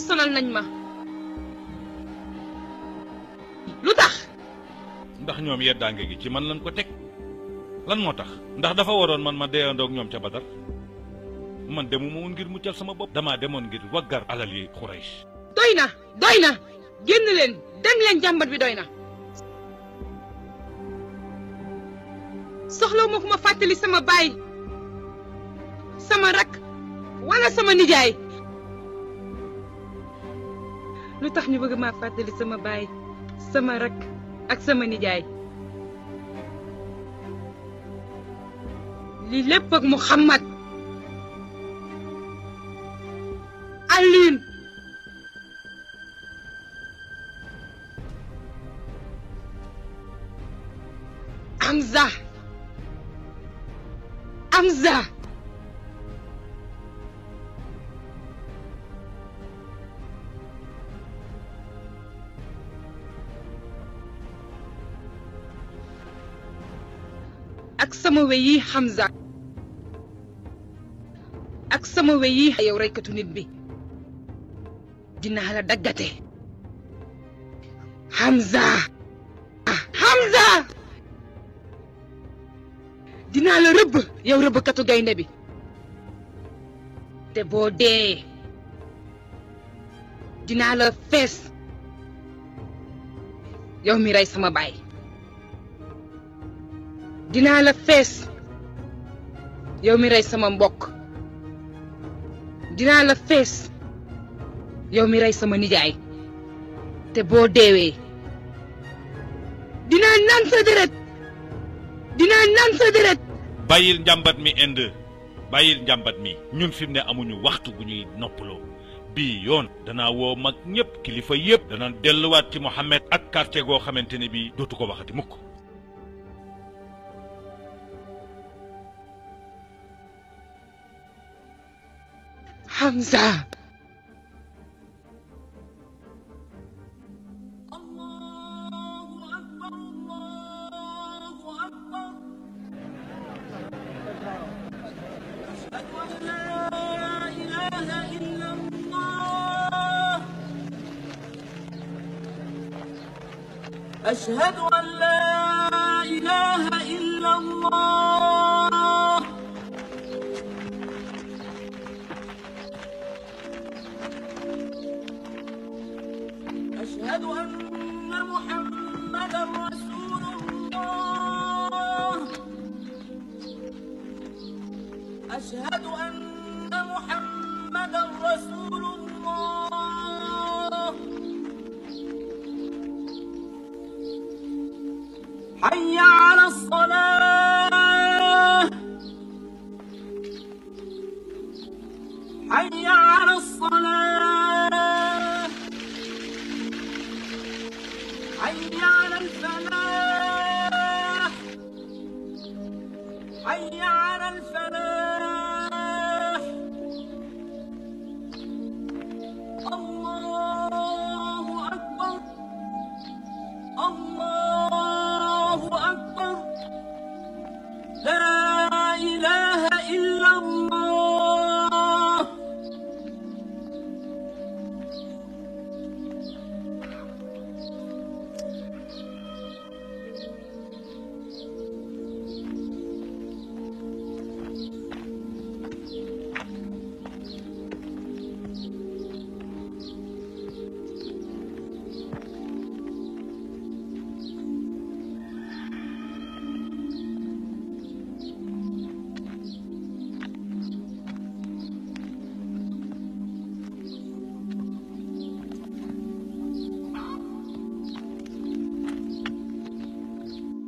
sonal nañ ma lu tax ndax ñoom yeddaange gi ci man lañ ko teg lan moo tax ndax dafa waroon man ma deeyandoog ñoom ca Badar man demuma woon ngir muccal sama bopp damaa demoon ngir waggar alal yi Xuraysh doy na génn leen dem leen jàmbat bi doy na soxlaw ma ku ma fàttali sama baay sama rak wala sama nijaay lu tax ñu bëgg maa fàttali sama baay sama rak ak sama nijaay li lépp ak Muhammad Alioune Hamza ak sama weyi Hamza ak sama weyi yow reykatu nit bi dinaa la daggate Hamza dinaa la rëbb yow rëbbkatu gaynde bi te boo dee dinaa la fees yow mi rey sama baay dinaa la fees yow mi rey sama mbokk dinaa la fees yow mi rey sama nijaay te boo deewee dinaa naan sa deret bàyyil njàmbat mi Inde bàyyil njàmbat mi ñun fi mu ne amuñu waxtu gu ñuy noppaloo bii yoon danaa woo mag ñëpp kilifa yëpp dana delluwaat ci Mohammed ak quartier goo xamante ne bii dootu ko waxati mukk Hamza أشهد أن لا إله إلا الله أشهد أن محمدا رسول الله أشهد أن محمدا رسول الله حي على الصلاة حي على الصلاة حي على الفلاح حي على الفلاح الله أكبر الله أكبر لا إله إلا الله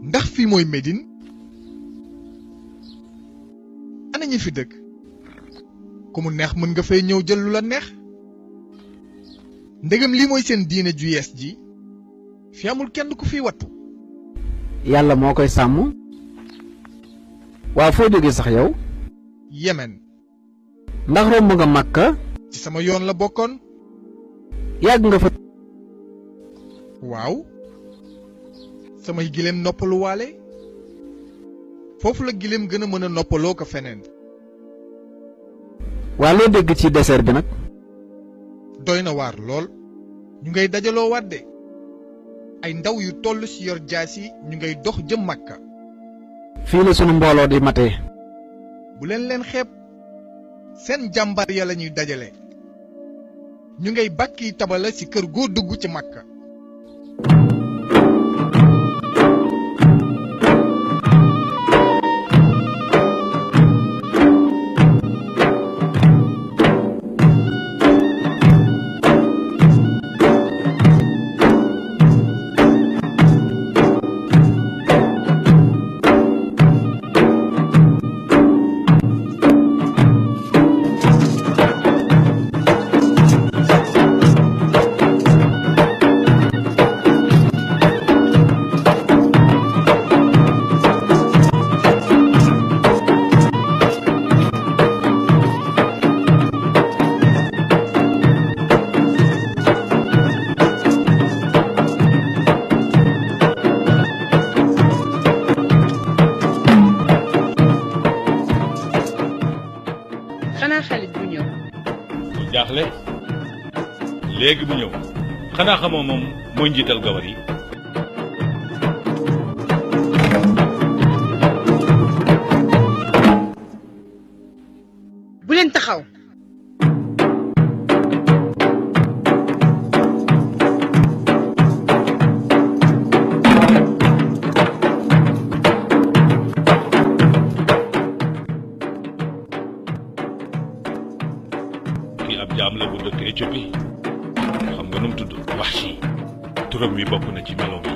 ndax fii mooy Médine ana ñi fi dëkk ku mu neex mën nga fay ñëw jël lu la neex ndegam lii mooy seen diine ju yees ji fi amul kenn ku fi wattu yàlla moo koy sàmm waaw foo jóge sax yow Yemen ndax romb nga Makka ci sama yoon la bokkoon yàgg nga fa waaw samay gileem noppalu waale foofu la gileem gën a mën a noppaloo ko feneen waa loo dégg ci désert bi nag doy na waar lool ñu ngay dajaloo waat de ay ndaw yu toll ci yor jaasi ñu ngay dox jëm Makka. fii la sunu mbooloo di matee. bu leen xeeb seen jàmbar ya lañuy dajale ñu ngay bàkki tabala ci kër goo dugg ci Makka. xanaa Xaalit bu ñëw. bu jaaxle léegi bu ñëw xanaa xamoo moom mooy njiital gawar yi. bu leen taxaw. jaam la bu dëkk Éthiopie xam nga nu mu tudd Wahshi turam wi bokk na ci meloom yi.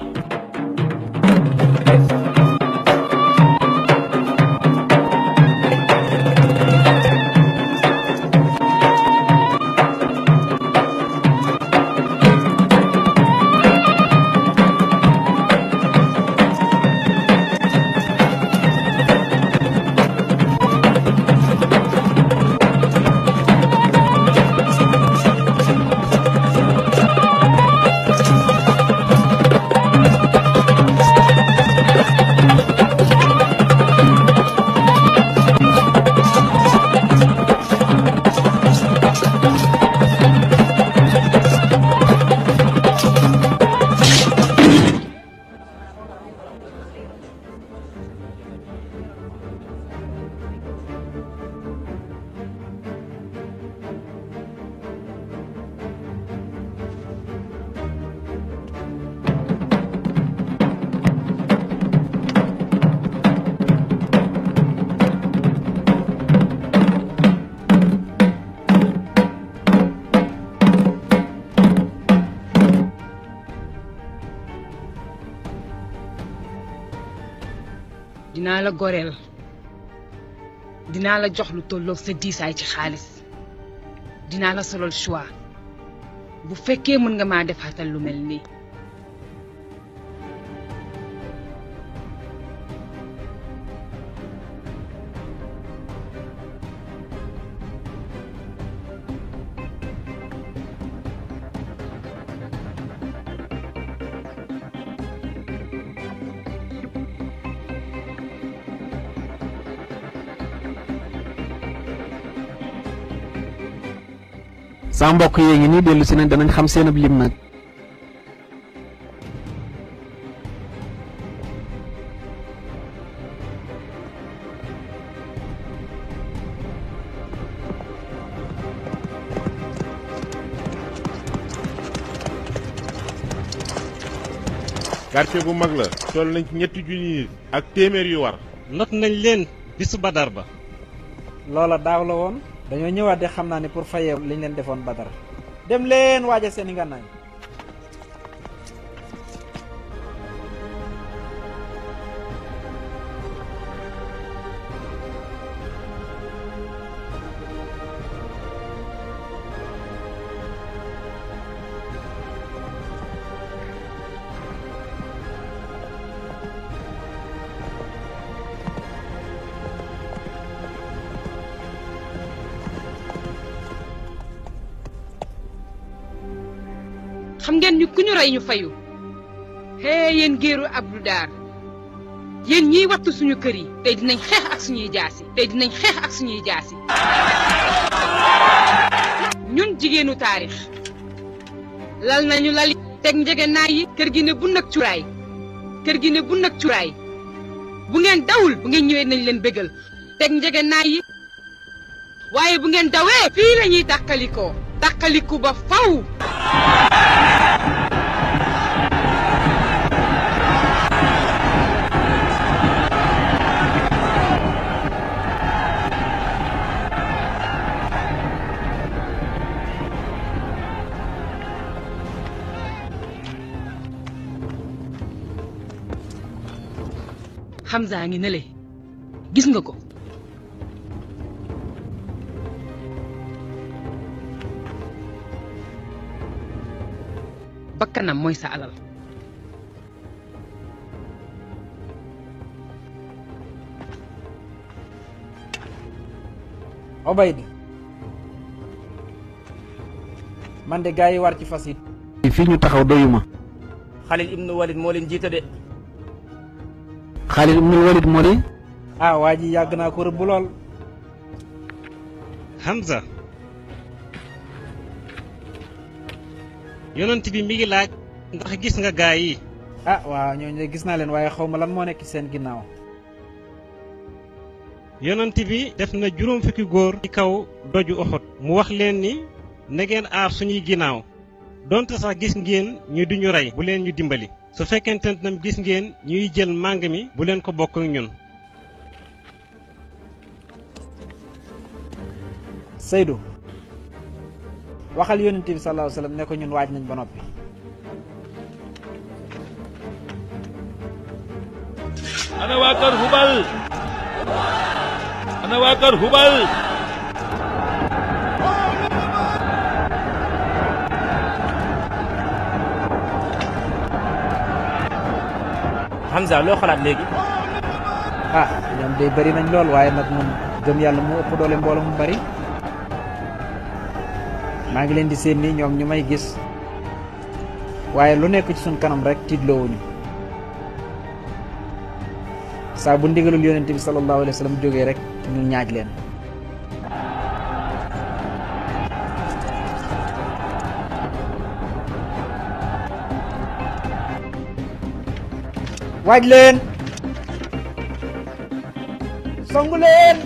dinaa la goreel dinaa la jox lu tolloog sa diisaay ci xaalis dinaa la solol choix bu fekkee mën nga maa defaatal lu mel nii. sa mbokk yee ngi nii dellu si nañ danañ xam seen ab lim nag. quartier bu mag la toll nañ ci ñetti junni nit ak téeméer yu war. not nañ leen bisu Badar ba. loola daaw la woon dañoo ñëwaat de xam naa ne pour fayee liñ leen defoon Badar dem leen waaja seeni ngànnaay. xam ngeen ñu ku ñu rey ñu fayu hee yéen géeru Abdou Dar yéen ñiy wattu suñu kër yi tey dinañ xeex ak suñuy jaasi ñun jigéenu taarix lal nañu lali teg njëgënaay yi kër gi ne bu nag cuuraay kër gi ne bu nag cuuraay bu ngeen dawul bu ngeen ñëwee nañ leen bégal teg njëgënaay yi waaye bu ngeen dawee fii la ñuy tàqaliku ba faw Hamza ngi ne le gis nga ko bakkanam mooy sa alal Obayd man de gaa yi war ci fas yi fii ñu taxaw doyuma. Khalid ibnu Walid moo leen jiite de. Khalid ibnu Walid moo di. ah waa ji yàgg naa ko rëbb lool. Hamza yonent bi mi ngi laaj ndax gis nga gaa yi. ah waaw ñooñu de gis naa leen waaye xaw ma lan moo nekk seen ginnaaw. yonent bi def na juróom fukki góor ci kaw doju Uhud mu wax leen ni na ngeen aar suñuy ginnaaw donte sax gis ngeen ñu duñu rey bu leen ñu dimbali su fekkente ne tam gis ngeen ñuy jël màng mi bu leen ko bokk ak ñun. Seydou waxal yonent bi sallallahu alayhi wasallam ne ko ñun waaj nañ ba noppi. ana waa kër Hubal ana waa kër Hubal Hamza loo xalaat léegi. ah ñoom day bari nañ lool waaye nag moom gëm yàlla moo ëpp doole mbooloo mu bari. maa ngi leen di seen ni ñoom ñu may gis waaye lu nekk ci suñ kanam rek tiitloowuñu saa bu ndigalul yonent bi sallallahu alayhi wa sallam jógee rek ñu ñaaj leen. waaj leen songu leen.